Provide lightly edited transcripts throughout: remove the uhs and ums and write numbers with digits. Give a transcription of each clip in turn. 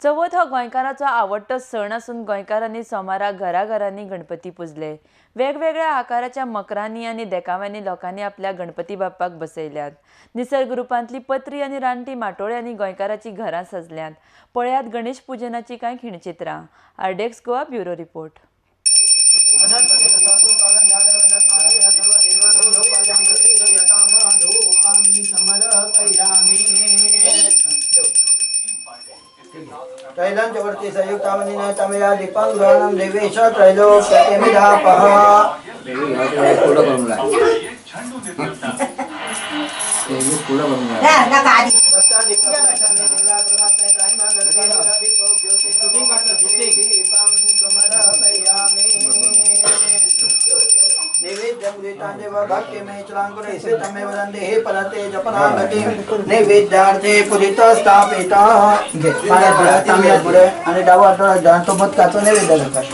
चवथ हो गोंयकाराचो आवडटो सण आसून गोंयकारांनी सोमारा घराघरांनी गणपती पुजले. वेगवेगळ्या आकाराच्या मकरांनी आनी देखाव्यांनी लोकांनी आपल्या गणपती बाप्पाक बसयल्यात. निसर्ग रुपांतली पत्री आनी रानटी माटोळ्यांनी गोंयकाराची घरां सजल्यांत. पळयात गणेश पुजनाची कांय खिणचित्रां. RDX Goa bureau report. त्रैलोक्यवर्ती संयुक्तामनिना तमया दीपं गृहाणं देवेश त्रैलोक्यमिदापः. नैवेद्यार्थे पुरित स्थापित पुढे आणि डावा हाताला तो मोदकाचो नैवेद्य दाखय.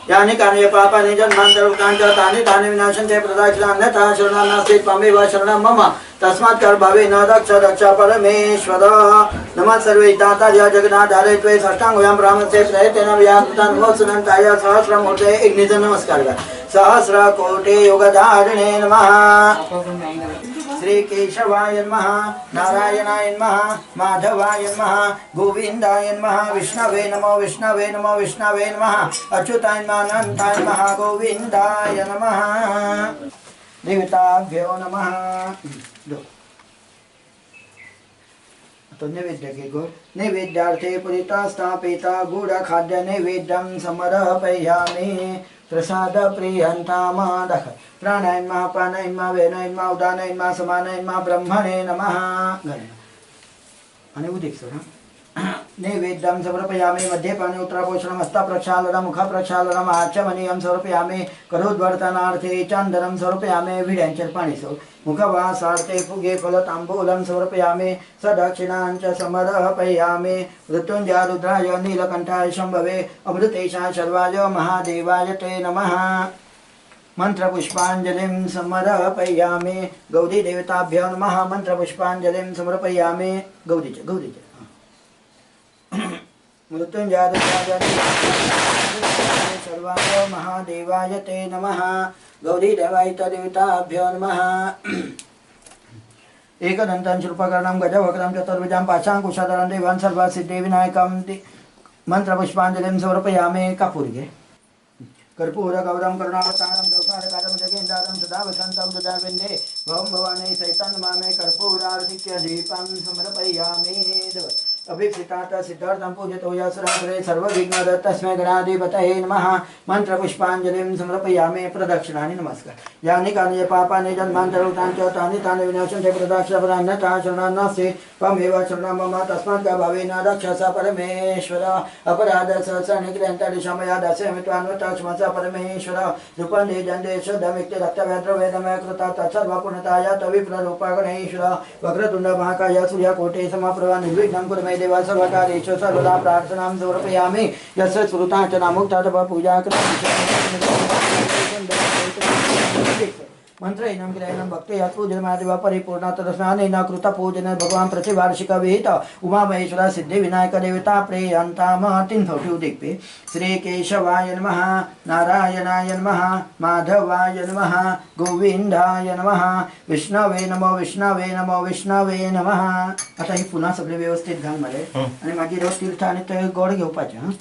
यानि कानि पापानि जन्मान्तरभूतानि च तानि तानि विनाशन्ते प्रदाक्षिणान्यथा शरणं नास्ति त्वमेव शरणं मम तस्मात् कर्भावे न रक्ष रक्ष परमेश्वर. नमः सर्वे दातार्य जगन्नाथारे त्वे षष्ठांगयां ब्राह्मणस्य प्रयतेन व्याकृता नमो सुनन्ताय सहस्रमूर्ते एक नमस्कार. सहस्रकोटि युगधारिणे नमः. श्री केशवाय नमः, नारायणाय नमः, माधवाय नमः, गोविंदाय नमः, विष्णवे नमो विष्णवे नमो विष्णवे नमः, अच्युताय नमः, अनंताय नमः, गोविंदाय नमः, देवताभ्यो नमः. तो नैवेद्य के गुड़ नैवेद्यार्थे पुरिता स्थापिता गुड़ खाद्य नैवेद्यं समर्पयामि. प्रसाद प्रियंतामादः प्राणाय नमः, पानाय नमः, वेनाय नमः, उदानाय नमः, समानाय नमः, ब्रह्मणे नमः. आणि उदिक सोडा. नैवेद्यं समर्पयामि. मध्ये पाणी उत्तरापोषणं हस्तप्रक्षालनं मुखप्रक्षालनं आचमनीयं समर्पयामि. करोद्वर्तनार्थे चंदनं समर्पयामि. विड्यांचेर पाणी सोड. मुखवासार्थे फुगे फलतांबूलं समर्पयामि. सदक्षिणां च समर्पयामि. मृत्युंजय रुद्राय नीलकंठाय शंभवे अमृतेशाय शर्वाय महादेवाय ते नमः. मंत्रपुष्पांजलिं समर्पयामि. गौरी देवताभ्यो नमः. मंत्रपुष्पांजलिं समर्पयामि. गौरीचे गौरीचे मृत्युंजय रुद्राय सर्वाय महादेवाय ते नमः. गौरी देवाय देवताभ्यो नमः. एकदंतं शूर्पकर्णं गजवक्त्रं चतुर्भुजं पाशाङ्कुशधरं देवान् सर्वसिद्धिविनायकं मंत्रपुष्पांजलिं समर्पयामि. कापूर घे. कर्पूरगौरं करुणावतारं संसारकारं जगेन्द्रं सदा वसन्तं हृदयविन्दे भवं भवानी सहितं नमामि. कर्पूरार्थिक्य दीपं समर्पयामि. अभीप्सितार्थ सिद्धार्थं पूजितो यस्रासुरे सर्वविघ्नद तस्मै गणाधिपतये नमः. मंत्रपुष्पांजलिं समर्पयामि. प्रदक्षिणानि नमस्कार. यानि कानि पापानि जन्मान्तरभूतानि च तानि तानि विनाशन्ते प्रदक्षिणान्यथा शरणं नास्ति त्वमेव शरणं मम तस्मात् भावेन रक्ष स परमेश्वर. अपराध सहस्राणि क्रियन्तानि क्षमया दास्यामि त्वान्वता क्षमसा परमेश्वर. रूपं जन्दे शुद्धमिक्ति रक्तव्याद्रवेदमय कृता तत्सर्वपूर्णताया तविप्ररूपा गणेश्वर. वक्रतुण्ड महाकाय सूर्यकोटे समप्रभा निर्विघ्नं कुरु मे देवा सर्वकार्येषु सर्वदा प्रार्थनां समर्पयामि. यस्य श्रुता च नामुक्ता तव पूजा मंत्रहीनं क्रियाहीनं भक्त्या पूजनमादिव परिपूर्णा तदस्नानेन कृतपूजन भगवान प्रतिवार्षिक विहित उमा महेश्वर सिद्धिविनायक देवता प्रेयन्ताम. तीन फावटी उदीक पे. श्री केशवाय नमः, नारायणाय नमः, माधवाय नमः, गोविंदाय नमः, विष्णवे नमो विष्णवे नमो विष्णवे नमः. आता ही पुन्हा सगळे व्यवस्थित घाल मरे आणि मागीर हो तीर्थ आणि ते गोड घेवपाचें. हां,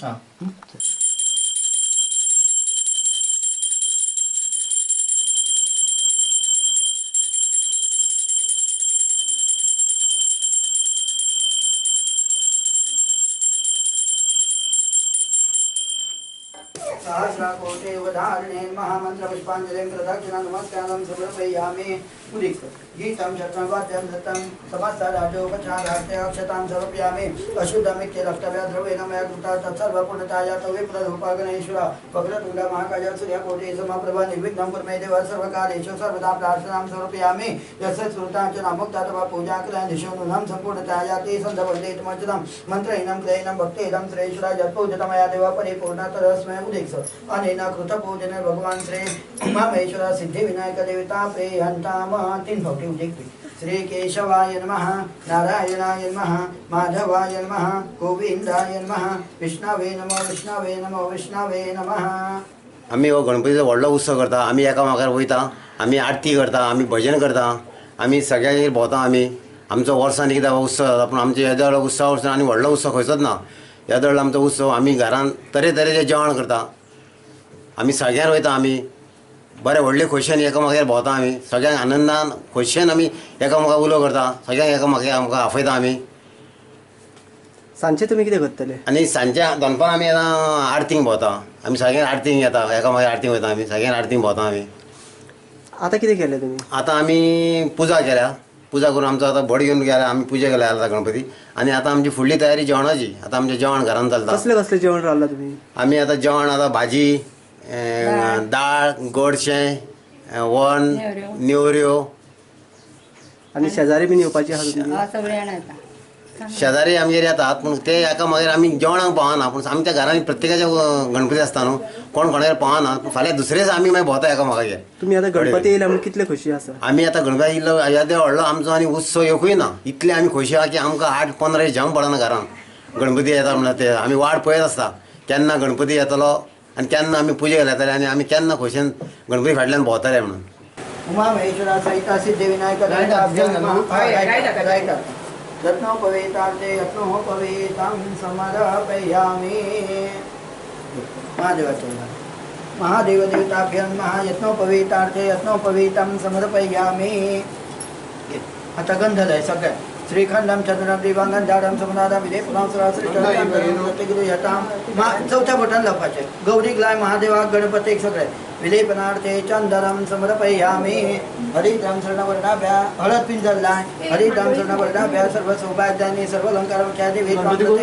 सहस्रकोटि युगधारिणे महामन्त्रपुष्पाञ्जलिं प्रदक्षिणा नमस्कारं समर्पयामि। उदिक गीतं शतं वाद्यं शतं समस्तराजोपचारार्थे अक्षतां समर्पयामि। अशुद्धमित्य रक्तव्या द्रव्येण मया कृता तत्सर्वपूर्णताया तव विप्ररूपा गणेश्वर वक्रतुण्ड महाकाय सूर्यकोटि समप्रभा निर्विघ्नं कुरु मे देव सर्वकार्येषु सर्वदा प्रार्थनां समर्पयामि। यस्य श्रुता च नामुक्ता तव पूजा कृता निशोनुनं सम्पूर्णताया ते सन्धवन्देतमर्चनं मन्त्रहीनं क्रियहीनं भक्तिहीनं श्रेष्ठा यत्पूजितमया देव परिपूर्णा तदस्मै। उदिक्स अनेन कृतपूजन भगवान श्री उमामहेश्वर सिद्धिविनायक देवता प्रेहन्ताम। तीन फावटी उदिक। श्री केशवाय नमः, नारायणाय नमः, माधवाय नमः, गोविंदाय नमः, विष्णवे नमो विष्णवे नमो विष्णवे नमः। आमी हो गणपतीचो व्हडलो उत्सव करता। आमी एकामेकार वयता, आमी आरती करता, आमी भजन करता, आमी सगळ्यांगेर भोंवता। आमी आमचो वर्सान एकदां हो उत्सव जाता, पूण आमचे येदो व्हडलो उत्सव आनी व्हडलो उत्सव खंयचोच ना। येदो व्हडलो आमचो उत्सव आमी घरान तरेतरेचें जेवण करता, आमी सगळ्यांर वयता, आमी बरे व्हडले खोशयेन एकामेकागेर भोंवता, आमी सगळ्यांक आनंदान खोशयेन आमी एकामेकाक उलो करता, सगळ्यांक एकामेकाक आमकां आपयता आमी। सांजचे तुमी कितें करतले? आनी सांजचे दनपार आमी आतां आरतींक भोंवता, आमी सगळ्यांक आरतींक येता, एकामेकाक आरतींक वयता, आमी सगळ्यांक आरतींक भोंवता आमी। आतां कितें केलें तुमी? आतां आमी पुजा केल्या, पुजा करून आमचो आतां भट घेवन गेला, आमी पुजा केल्या आतां गणपती। आनी आतां आमची फुडली तयारी जेवणाची, आतां आमचें जेवण घरान चलता। कसलें कसलें जेवण रांदलां तुमी? आमी आतां जेवण आतां भाजी, दाळ, गोडशें, वन, नेवऱ्यो। आनी शेजारी बीन येवपाची आसा तुमची? सगळीं जाणां येता। शेजारी आमगेर येतात, पूण ते एका मागीर आमी जेवणाक पावना, पूण आमच्या घरांनी प्रत्येकाच्या गणपती आसता न्हू, कोण कोणागेर पावना। फाल्यां दुसरे दिसा आमी मागीर भोंवता एकामेकागेर। तुमी आतां गणपती येयला म्हणून कितले खोशी आसा? आमी आतां गणपती येयलो येदो व्हडलो आमचो आनी उत्सव एकूय ना, इतले आमी खोशी आहा की आमकां 8-15 दीस जेवण पडना घरान। गणपती येता म्हणल्यार ते आमी वाट पळयत आसता केन्ना गणपती येतलो आनी केन्ना आमी पुजा घालतले आनी आमी केन्ना खोशयेन गणपती फाटल्यान भोंवतले म्हणून। उमामहेश्वरा सहित सिद्धिविनायक रत्नोपवेतार्थे यत्नोपवेतं समर्पयामि। महादेवाचे महादेव देवताभ्यं नमः यत्नोपवेतार्थे यत्नोपवेतं समर्पयामि। आता गंध लाय सगळ्या। श्रीखंडम चंद्रम देवांगन समनादम विलेपनां सरासरी चौथ्या बोटान लावपाचें। गौरीक लाय, महादेवाक, गणपतीक सगळे। विलेपनार्थे चंदनम समर्पयामि। हरिद्राम शरणवर्णाभ्या हळद पिंजर लाय। हरिद्राम शरणवर्णाभ्या सर्व सौभाग्यानि सर्व अलंकार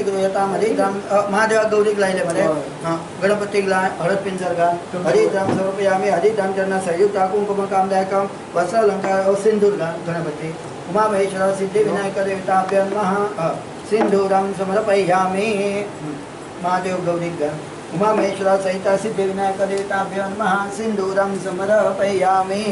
गृह्यताम। हरिद्राम महादेवाक गौरीक लायले मरे, हां गणपतीक लाय, हळद पिंजर घाल। हरिद्राम समर्पयामि। हरिद्राम चरण संयुक्त कुंकुम कामदायकम वस्त्र अलंकार सिंदूर घाल गणपती। उमामहेश्वर सिद्धिविनायक देवताभ्य नमः सिंदूरं समर्पयामि। महादेव गौरीक घाल। उमामहेश्वर सहित सिद्धिविनायक देवताभ्यो नमः सिंदूरं समर्पयामि।